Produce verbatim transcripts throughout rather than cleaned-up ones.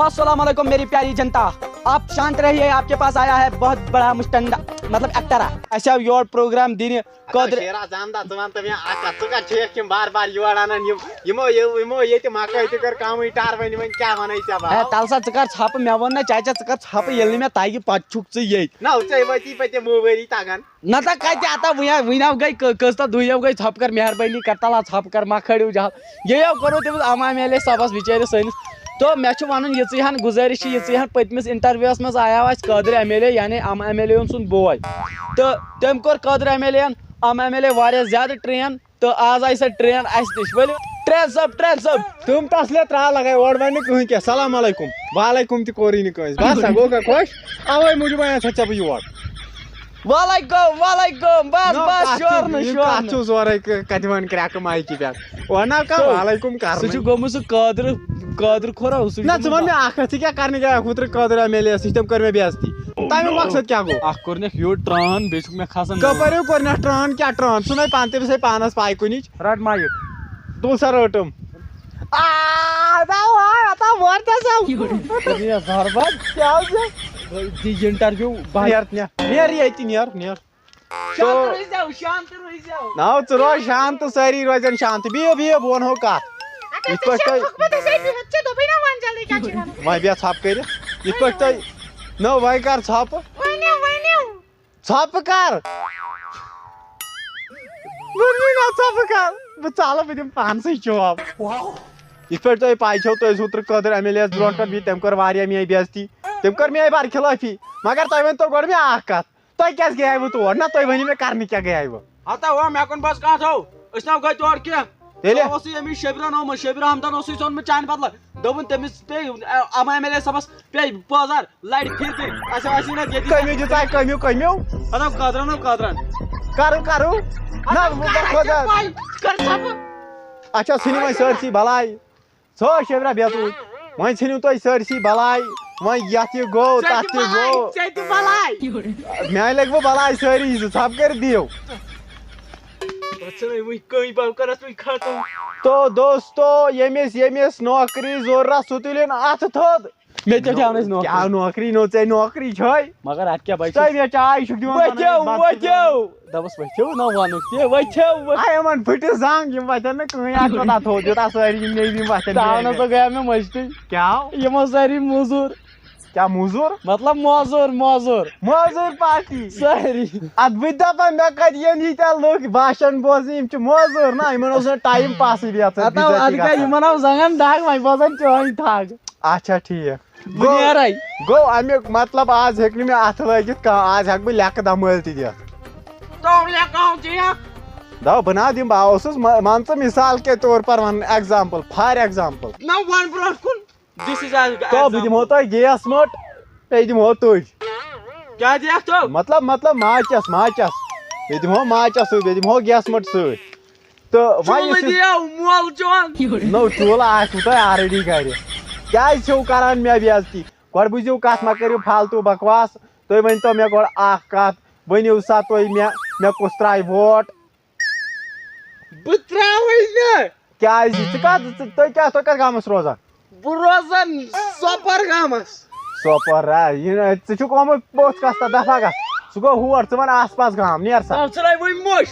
السلام علیکم میری پیاری جنتا، آپ شانت رہیے، آپ کے پاس آیا ہے بہت بڑا مشتنڈا، مطلب ایکٹرا۔ اسہِ آو یور پروگرام دِنہِ قٲدر۔ شیرا زامدا، ژٕ وَن تہٕ مےٚ اَکھ کَتھ، ژٕ کَتھ چھِ یَکھ یِم بار بار یور اَنان؟ یِم یِمو یہِ- یِمو ییٚتہِ مکٲے تہِ کٔر کَمٕے ٹَر، وۄنۍ وۄنۍ کیٛاہ وَنَے ژےٚ بہٕ؟ ہے تَلہٕ سا، ژٕ کَر ژھۄپہٕ، مےٚ ووٚن نہ چاچا، ژٕ کَر ژھۄپہٕ، ییٚلہِ نہٕ مےٚ تَگہِ پَتہٕ چھُکھ ژٕ ییٚتہِ۔ نہ، ژےٚ وٲتی پٔتِم وُہ ؤری تَگان۔ نتہ کتہِ اتا وٕنہِ وٕنہِ گٔے کٔ- کٔژ تہہ دُہۍ یو گٔے، ژھۄپہٕ کر مہربٲنی کر تلا ژھۄپہٕ کر، مہ کھٲلِو جہل۔ یہِ یو کوٚرمُت تٔمِس اما ایم ایل اے صٲبس بِچٲرِس سٲنِس۔ تو مےٚ چھُ ونُن یِژٕے ہن گُزٲرِش چھِ، یِژٕے ہن پٔتمِس انٹرویوس منٛز آیاو اسہِ قٲدر ایم ایل اے یعنی اما ایم ایل اے ہُن سُنٛد بوے، تہٕ تٔمۍ کوٚر قٲدر ایم ایل اے ہن اما ایم ایل اے واریاہ زیادٕ ٹرین، تہٕ آز آیہِ سۄ ٹرین اسہِ نِش۔ ؤلِو ٹرین صٲب، ٹرین صٲب۔ تِم تسلے ترٛاو لگے اورٕ وۄنۍ نہٕ کٕہٕنۍ کینٛہہ۔ سلام علیکم، وعلیکم تہِ کوٚرُے نہٕ کٲنٛسہِ۔ بس سا گوٚو کانٛہہ خۄش، اوے موٗجوٗب وۄنۍ اَژھ ژےٚ بہٕ یور۔ وعلیکم، وعلیکم، بس، نو، بس، کتھ شور چھُ، نہٕ، یہِ شور کتھ نہٕ۔ چھُ زورے ک-، کتہِ وۄنۍ کرٛٮ۪کہٕ مایکہِ پٮ۪ٹھ؟ وۄنۍ نہ کانٛہہ تو، وعلیکم کرنٕے۔ سُہ چھُ گوٚمُت سُہ قٲدرٕ، قٲدرٕ کھوٚرا، سُہ چھُ نہ، ژٕ گوٚمُت وَن مےٚ اکھ کتھ، ژٕ کیٛاہ کرنہِ گٔیاکھ اوترٕ قٲدر ایم ایل اے یَس نِش؟ تٔمۍ کٔر مےٚ بے عزتی۔ تمیُک مقصد کیٛاہ گوٚو؟ اکھ کوٚرنَکھ یوٗت ٹرٛان، بیٚیہِ چھُکھ مےٚ کھسان نوٚو۔ کپٲرۍ کوٚرنَکھ ٹرٛان؟ کیٛاہ ٹرٛان؟ ژٕ نَے پانہٕ تٔمِس ہے پانس پاے کُنِچ۔ رٹ مایک۔ تُل سا رٔٹٕم۔ آ، اتا وار، اتا وار تہ سا۔ یہ زہر باد۔ کیٛاہ حظ چھُ؟ The interview. نیر، نیر، نیر ییٚتہِ، نیر، نیر۔ شانت روٗزۍزیو، شانت روٗزۍزیو۔ ناو ژٕ روز شانت، سٲری روزن شانت۔ بِہِو، بِہِو، بہٕ ونہو کتھ۔ اچھا، یِتھ پٲٹھۍ تۄہہِ ژےٚ چھُکھ پتہ، ژےٚ چھُ، ژےٚ دوٚپُے نا وۄنۍ جلدی کیٛاہ چھُے وَنُن؟ وۄنۍ بیٚہہ ژھۄپہٕ کٔرِتھ۔ یِتھ پٲٹھۍ تۄہہِ، نہ، وۄنۍ کر ژھۄپہٕ۔ ؤنِو، ؤنِو۔ ژھۄپہٕ کر؟ وۄنۍ نا ژھۄپہٕ کر؟ بہٕ ژالہٕ، بہٕ دِمہٕ پانسٕے چوب۔ یِتھ پٲٹھۍ تۄہہِ پَے چھو، تُہۍ ٲسِو اوترٕ قٲدر ایم ایل اے یَس برونٛٹھ کَنہِ بِہِتھ، تٔمۍ کٔر واریاہ میٛٲنۍ بے عزتی، تٔمۍ کٔر میٛٲنۍ برخلٲفی۔ مگر تۄہہِ ؤنۍ تو گۄڈٕ مےٚ اَکھ کَتھ، تۄہہِ کیٛازِ گٔیوٕ تور؟ نہ، تُہۍ ؤنِو مےٚ، کَرنہِ کیٛاہ گٔیوٕ؟ ہتا ہو، مےٚ کُن بس کانٛہہ تھو، أسۍ نہ گٔے تور کینٛہہ۔ تیٚلہِ؟ سُہ اوسُے أمِس شبیٖر احمد، شبیٖر احمدن اوسُے ژھُنمُت چانہِ بدلہٕ۔ دوٚپُن تٔمِس، تٔمۍ، اما ایم ایل اے صٲبس پیٚیہِ بازار لڑِ پھِرِ پھِرِ۔ اَسہِ آسہِ نہٕ ییٚتہِ۔ کٔمیو دِژاے، کٔمیو، کٔمیو۔ ہتا قٲدرن ہو قٲدرن۔ کرو، کرو۔ نہ، ہتا بہٕ کر خۄدا۔ پاے، کر ژھۄپہٕ۔ اچھا، ژھٕنِو وۄنۍ سٲرسٕے بلاے۔ ژھو شبرا بیتوٗ۔ وۄنۍ ژھٕنِو تُہۍ سٲرسٕے بلاے۔ وۄنۍ یتھ یہِ گوٚو، ژےٚ تہِ تتھ تہِ بلاے، گوٚو۔ ژےٚ تہِ بلاے۔ میانہِ لگہِ وۄنۍ بلاے سٲری، زٕ ژھۄپہٕ کٔرِتھ دِیِو۔ ژٕ ژھٕنَے وٕنۍ کٔنۍ پَو کَرَس وٕنۍ ختم۔ تو دوستو، ییٚمِس ییٚمِس نوکری ضروٗرت، سُہ تُلِن اَتھٕ تھوٚد۔ مےٚ تہِ چھےٚ اَنٕنۍ نوکری۔ کیٛاہ نوکری؟ نو ژےٚ نوکری چھے؟ مگر اَتھ کیٛاہ بَچہِ؟ تۄہہِ مےٚ چاے چھُکھ دِوان پَنٕنۍ ؤتھِو، بَتہٕ ؤتھِو۔ دَپَس ؤتھِو نہ وَنُکھ تہِ، ؤتھِو، ؤتھِو۔ آے یِمَن پھٕٹِس زنٛگ، یِم وَتھن نہٕ کٕہٕنۍ اَتھ پَتہٕ اَتھ تھوٚد، یوٗتاہ سٲری یِم نیٚبرِم وَتھن تاونَس بیٚیہِ۔ سا گٔیو مےٚ مٔشتٕے۔ کیٛاہ؟ یِمو سٲری موٚزوٗر۔ کیٛاہ موٚزوٗر؟ مطلب موزوٗر، موزوٗر۔ موزوٗر پارٹی۔ سٲری۔ اَدٕ بہٕ تہِ دَپان، مےٚ کَتہِ یِن ییٖتیٛاہ لُکھ باشَن بوزنہِ، یِم چھِ موزوٗر نا، یِمَن اوس نہٕ ٹایم پاسٕے بیٚیہِ ژٕ ہَتاو، بِزٲتی اَدٕ کیٛاہ گژھان۔ یِمَن آو زنٛگَن دَگ، وۄنۍ بوزان چٲنۍ تھَگ۔ اچھا، ٹھیٖک۔ بہٕ گوٚو، نیرَے۔ گوٚو اَمیُک مطلب، آز ہیٚکہِ نہٕ مےٚ اَتھٕ لٲگِتھ کانٛہہ، آز ہٮ۪کہٕ بہٕ لیٚکہٕ دَمٲلۍ تہِ دِتھ۔ تو لیٚکہٕ ہاو ژٕ یَتھ۔ دَپہٕ بہٕ نا دِمہٕ، بہٕ اوسُس، مَ-، مان ژٕ، مِثال کے طور پر وَنہٕ، ایگزامپٕل، فار ایگزامپٕل۔ نہ وَن برونٛٹھ کُن۔ This is a تو بہٕ example۔ دِمہو تۄہہِ گیس مٔٹ، بیٚیہِ دِمہو تُج۔ کیٛاہ دِیَکھ تو؟ مطلب، مطلب ماچَس، ماچَس۔ بیٚیہِ دِمہو ماچَس سۭتۍ، بیٚیہِ دِمہو گیس مٔٹ سۭتۍ۔ تہٕ وۄنۍ یُس چوٗلہٕ یہِ دِیو مول چون۔ نو، چوٗلہٕ آسِوٕ تۄہہِ already گرِ۔ کیٛازِ چھِو کران مےٚ بے عزتی؟ گۄڈٕ بوٗزِو کَتھ، مہ کٔرِو فالتو بکواس۔ تُہۍ ؤنۍ تو مےٚ گۄڈٕ اکھ کَتھ، ؤنِو سا تُہۍ مےٚ، مےٚ کُس ترٛایہِ ووٹ؟ بہٕ ترٛاوَے نہٕ۔ کیٛازِ؟ ژٕ کَتھ، ژٕ، تُہۍ کیٛاہ، تُہۍ کَتھ گامَس روزان؟ بہٕ روزان سۄپَر گامَس۔ سۄپَر، آ، یہِ، ژٕ چھُکھ آمُت پوٚژھ کَتھ تَتھ دَفعہ گژھ۔ سُہ گوٚو ہور، ژٕ وَن آس پاس گام، نیر سا۔ تَتھ ژٕ نَے وٕنۍ موٚش۔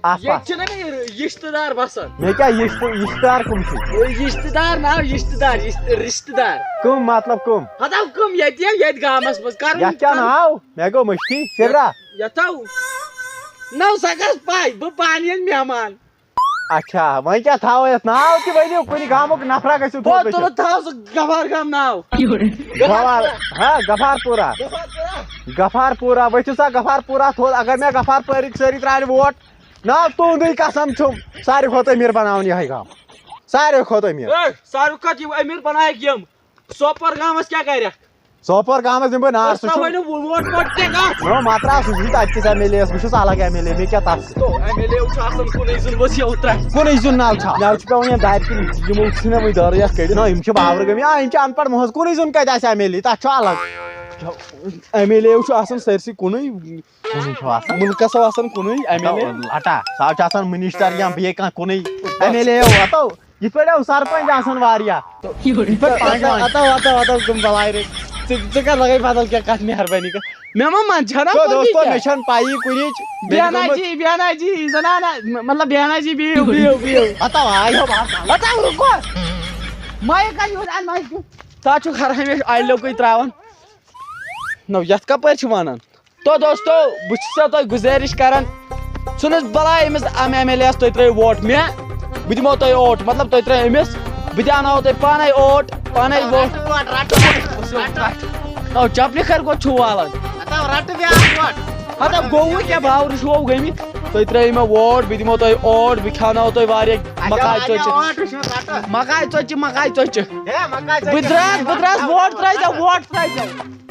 آس ییٚتہِ پاس۔ چھِنہ مےٚ رِ-، رِشتہٕ دار بَسان۔ مےٚ کیٛاہ یِشتہٕ، یِشتہٕ دار کٕم چھِ؟ رِشتہٕ دار ناو، رِشتہٕ دار، یِشتہٕ، رِشتہٕ دار۔ کٕم مطلب کٕم؟ ہَتاو کٕم ییٚتہِ، ییٚتہِ گامَس منٛز۔ کَرُن، یَتھ کیٛاہ کَرُن۔ ناو؟ مےٚ گوٚو مٔشتھٕے۔ شِرا۔ یَتھ تھاو۔ نَو سا گژھ پَے، بہٕ پانہٕ یِن مہمان۔ اچھا، وۄنۍ کیٛاہ تھاوو یَتھ ناو تہِ ؤنِو، کُنہِ گامُک نفرا گٔژھِو تھوٚد ہو، ؤتھِتھ۔ تُلُن تھاو سُہ گفار گام ناو۔ گفار، ہاں، گفار پورہ۔ گفار پورہ۔ گفار پورہ، ؤتھِو سا گفار پورہ تھوٚد، اگر مےٚ گفار پورٕکۍ سٲری ترٛاوِ ووٹ، ناو تُہُنٛدُے قسم چھُم، ساروی کھۄتہٕ أمیٖر بناوُن یِہوٚے گام۔ ساروی کھۄتہٕ أمیٖر۔ اے، ساروی کھۄتہٕ یِم أمیٖر بنایَکھ یِم۔ سوپور گامس کیٛاہ کرکھ؟ سوپور گامس دِمہٕ بہٕ نار، أسۍ سُہ چھُ ترٛاوہوے نہٕ ووٹ ووٹ تہِ کانٛہہ۔ نو، مہ ترٛاو سُہ، سُہ چھُ تَتہِ کِس ایم ایل اے یَس، بہٕ چھُس الگ ایم ایل اے، مےٚ کیٛاہ تَتھ سۭتۍ؟ تو ایم ایل اے چھُ آسان کُنُے زوٚن، بس یہِ اوترٕ۔ کُنُے زوٚن نل چھا؟ مےٚ چھُ پٮ۪وان یَتھ دارِ کِنۍ، یِمو ژھٕنۍ وۄنۍ دارٕ یَتھ کٔڑِتھ۔ نہ، یِم چھِ باورٕ گٔمٕتۍ، آ، یِم چھِ اَن پَڑھ محض، کُنُے زوٚن کَتہِ آسہِ ایم ایل اے، تَتھ چھُ الگ۔ ایم ایل اے چھُ آسان سٲرسٕے کُنُے۔ کُنُے چھُ آسان۔ مُلکس آو آسان کُنُے ایم ایل اے۔ لٹا، سُہ حظ چھُ آسان منسٹر یا بیٚیہِ کانٛہہ کُنُے۔ ایم ایل اے واتو۔ یِتھ پٲٹھۍ اوس سرپنچ آسان واریاہ۔ یِتھ پٲٹھۍ پانٛژھ وَتو، وَتو، وَتو، گٔم بَلاے رٔٹۍ۔ ژٕ، ژٕ کَر لَگَے بدل کینٛہہ کَتھ، مہربٲنی کٔر۔ مےٚ ما منٛد چھَنا تو کُنی دوستو، کینٛہہ۔ مےٚ چھَنہٕ پَیی کُنِچ۔ مےٚ چھِ بینا گٔمٕژ جی، بینا جی، زنانا، م-، مطلب بینا جی، بِہِو، بِہِو، بِہِو۔ ہَتاو آے ہو بہٕ ہَتاو۔ ہَتاو رُکو۔ مایِک کَتہِ یوٗت اَن مایِک کیُتھ؟ تَتھ چھُکھ ہر ہمیشہِ اَلِکُے ترٛاوان۔ نو، یَتھ کَپٲرۍ چھِ وَنان؟ تو دوستو، بہٕ چھُس سو تۄہہِ گُزٲرِش کران، ژھٕنُس بلاے أمِس اَمہِ ایم ایل اے یَس، تُہۍ ترٲیِو ووٹ مےٚ، بہٕ دِمو تۄہہِ اوٹ، مطلب تُہۍ ترٲیِو أمِس، بہٕ تہِ اَنہو تۄہہِ پانے اوٹ، پانے ووٹ۔ رٹہٕ، رٹہٕ، رٹہٕ، رٹہٕ۔ او، چپلہِ خٲر کوٚت چھُو والان؟ ہتاو، رٹہٕ بیٛاکھ ووٹ۔ ہتاو، گوٚوٕ کیٛاہ، باورٕ چھُو گٔمٕتۍ؟ تُہۍ ترٲیِو مےٚ ووٹ، بہٕ دِمو تۄہہِ اوٹ، بہٕ کھیٛاوناوو تۄہہِ واریاہ اچھا، مکاے واریاہ ژۄچہِ۔ اوٹ چھُ رٹہٕ۔ مکاے ژۄچہِ، مکاے ژۄچہِ۔ ہے، مکاے ژۄچہِ۔ بہٕ درٛاس، بہٕ درٛاس، ووٹ ترٲیزیو، ووٹ ترٲیزیو۔